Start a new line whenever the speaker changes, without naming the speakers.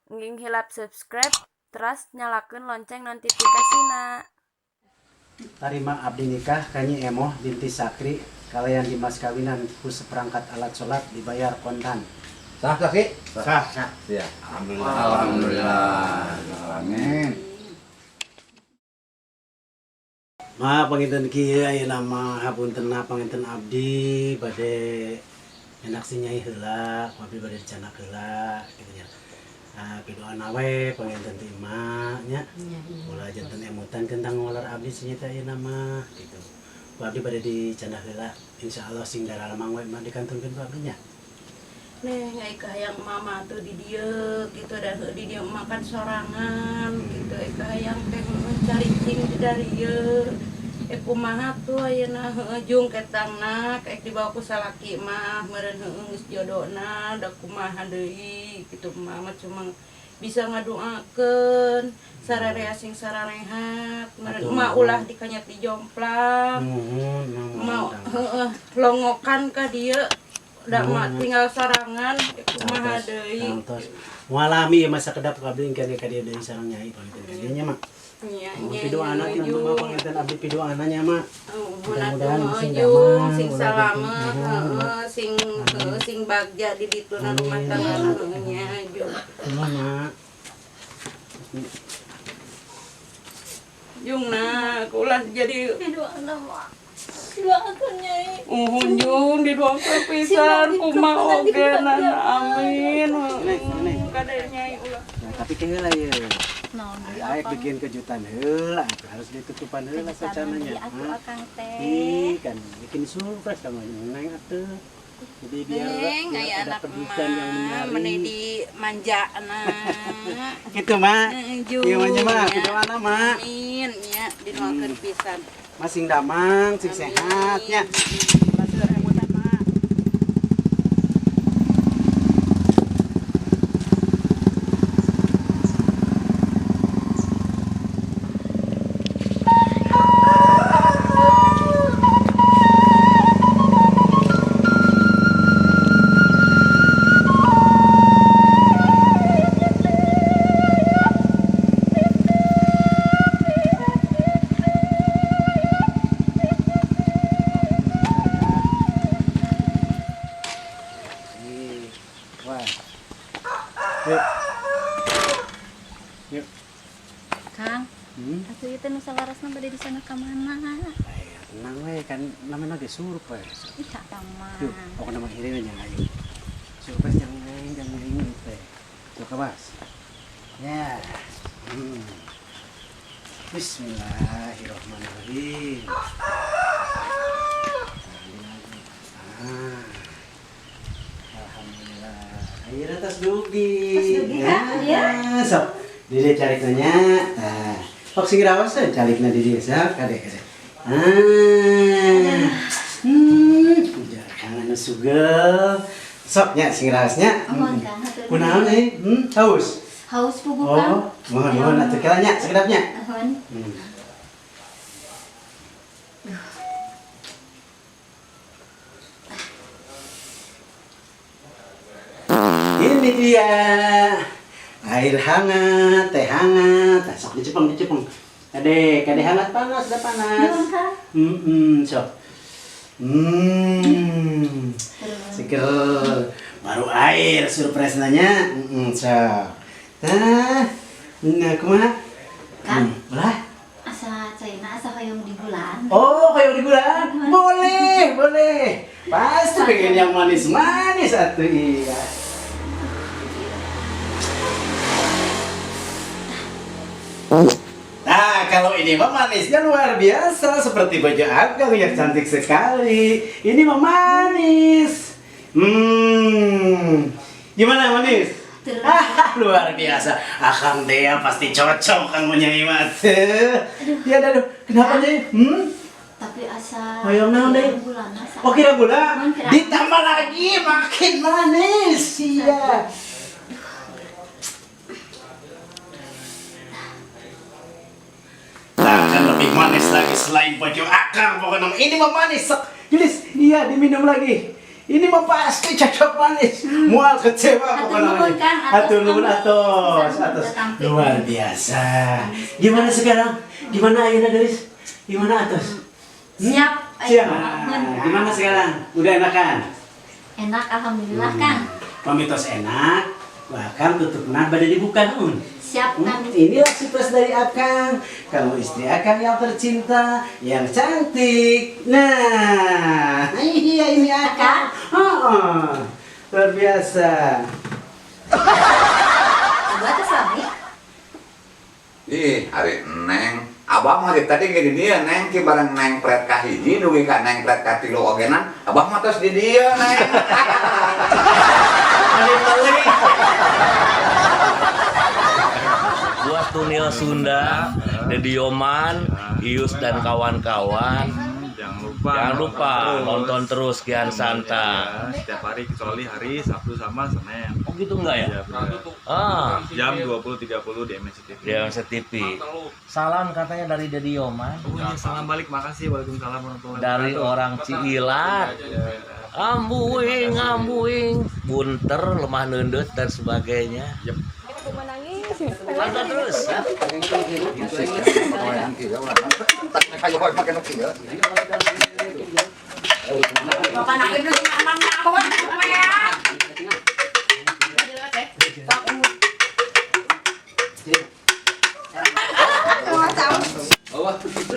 Engking hilap subscribe, teras nyalakeun lonceng notifikasina.
Tarima abdi nikah ka Nyi Emoh binti Sakri kalayan dimas kawinan ku seperangkat alat sholat dibayar kontan.
Sah saksi?
Sah. Sah.
Ya, alhamdulillah. Alhamdulillah. Amin.
Ma panginten kieu ayeuna mah hapuntenna panginten abdi bade enak si Nyai heula, ku abdi bade dicandak heula kitu nya. Ah, pidoana we panginten ti emak nya. Ulah janten emutan kentang ngoler abdi si Nyai teh ayeuna mah kitu. Ku abdi bade dicandak heula, insyaallah sing daralamang we mah dikantunkeun ku abdi nya.
Neng, ai kahayang mama tuh di dieu gitu da heuh di dieu makan sorangan gitu ai kahayang teh heueuh caricing di darieu. Eh kumaha tuh ayeuna heueuh jung ketangna kaek dibawa ku salaki mah meureun heueuh geus jodona da kumaha deui gitu mama cuma bisa ngadoakeun sararea sing sararehat meureun emak ulah dikanyat dijomplang.
Nuhun,
Mau heueuh longokan ka dieu da emak tinggal sorangan kumaha deui.
Tangtos. Moal lami ieu mah sakedap ku abdi engke ka dieu deui sareng Nyai panginten ka dieu nya mah.
Nya
Mohon
nya
pidoana
nya
ti mah panginten abdi pidoana nya mah.
Mudah-mudahan
Mudah-mudahan sing
jung
damang,
sing
ulah
salamet
janten
heueuh sing heueuh sing bagja di dituna rumah tangga heueuh nya jung.
Nuhun mak.
Jung nah ulah jadi
Pidoana mah. Doakeun Nyai.
Uhun jung didoakeun pisan kumaha oge nana amin.
Neng, neng.
Kade Nyai ulah.
Nah, tapi ke heula ieu.
Naon deui
Aek
akang?
bikin kejutan heula, atuh harus ditutupan heula
Kejutan
sacananya.
deui atuh akang teh.
Ih, kan bikin surprise kamu neng atuh. Jadi biar,
Neng,
biar
aya
ada
anak
kejutan yang
mah
menarik.
meni dimanjana.
Gitu, Mak.
Jung.
Ieu mah nya mah
nya.
pidoana, Mak.
Amin nya didoakeun pisan.
Mas sing damang, sing sehat nya. Ih, wah. Yuk. Yuk.
Kang, atuh ieu teh nu salarasna bade di sana ka mana?
Ayo, tenang we kan namanya ge surprise.
Ih, akang mah.
Duh, pokoknya mah ieu we ayo. Surprise yang neng, yang neng teh. Tuh kawas. Ya. Bismillahirrahmanirrahim. Ah. Alhamdulillah. Ayeuna tos dugi.
Tos dugi, Kak?
Ya. Sok, di dieu calikna nya. Tah. Sok sing rawas we calikna di dieu sok kade kade. Ah. Jangan anu sugel. Sok nya sing rawas nya.
Mohon Kang, hatur nuhun.
Kunaon euy? Haus.
Haus puguh Kang.
Oh, mohon mohon atuh kela nya sakedap nya.
Nuhun.
Ini dia air hangat, teh hangat. Tah, sok dicepeng, dicepeng. Kade, kade hangat panas, dah panas.
Nuhun Kang.
Sok. Seger. Baru air surprise nanya. Sok. Tah, nah kumaha?
Kang.
Ulah.
Asa caina asa hoyong digulaan.
Oh, hoyong digulaan? Boleh, boleh. Pasti pengen yang manis-manis atuh iya. Nah, kalau ini mah manisnya luar biasa, seperti baju akang yang cantik sekali. Ini mah manis. Gimana manis?
Terus.
Ah, luar biasa. Akang Dea pasti cocok kang Nyai mah. Ya, aduh, kenapa Nyai?
Tapi asa
Hoyong naon deui?
Gula asa.
Oh, kira gula?
Mun kira.
Ditambah lagi makin manis. Iya. Akan lebih manis lagi selain baju akang pokoknya ini mah manis. Sok, Julis, iya diminum lagi. Ini mah pasti cocok manis. Moal kecewa
Hatur
pokoknya.
nuhun, Kang. Atos
Hatur nuhun
amis.
atos,
Bisa
atos.
tampi.
Luar biasa. Gimana sekarang? Gimana ayeuna, Deris? Gimana atos?
Siap.
Siap.
Nuhun, Kang.
Gimana sekarang? Udah enakan?
Enak, alhamdulillah, Kang.
Pami tos enak, bahkan tutupna bade dibuka nun.
Siap, Kang.
Inilah surprise dari Akang. Kamu istri Akang yang tercinta, yang cantik. Nah, iya ini Akang. Oh, luar biasa.
Abah teh suami.
Ih, ari Neng. Abah mah di tadi ge di dieu, Neng, ki bareng Neng pret ka hiji dugi ka Neng pret ka tilu ogenan. Abah mah tos di dieu, Neng.
Paling.
Buat Tunil Sunda, Dedi Yoman, Ius dan kawan-kawan.
Jangan lupa.
Jangan lupa
terus.
Nonton terus Kian Santang.
Ya, setiap hari kecuali hari Sabtu sama Senin.
Oh gitu enggak ya?
Iya, benar.
Ah,
Jam 20.30 di MNC TV.
di MNC TV. Salam katanya dari Dedi Yoman,
Oh iya, salam balik, makasih. Waalaikumsalam warahmatullahi
dari
wabarakatuh.
orang Ciilat. Ambuing, ambuing, bunter, lemah nundut dan sebagainya.
Yep.
Nonton terus ya.
Musik ya, pokoknya kieu ulah. Kayu make nu kieu.
Bapak nak itu mamang naon.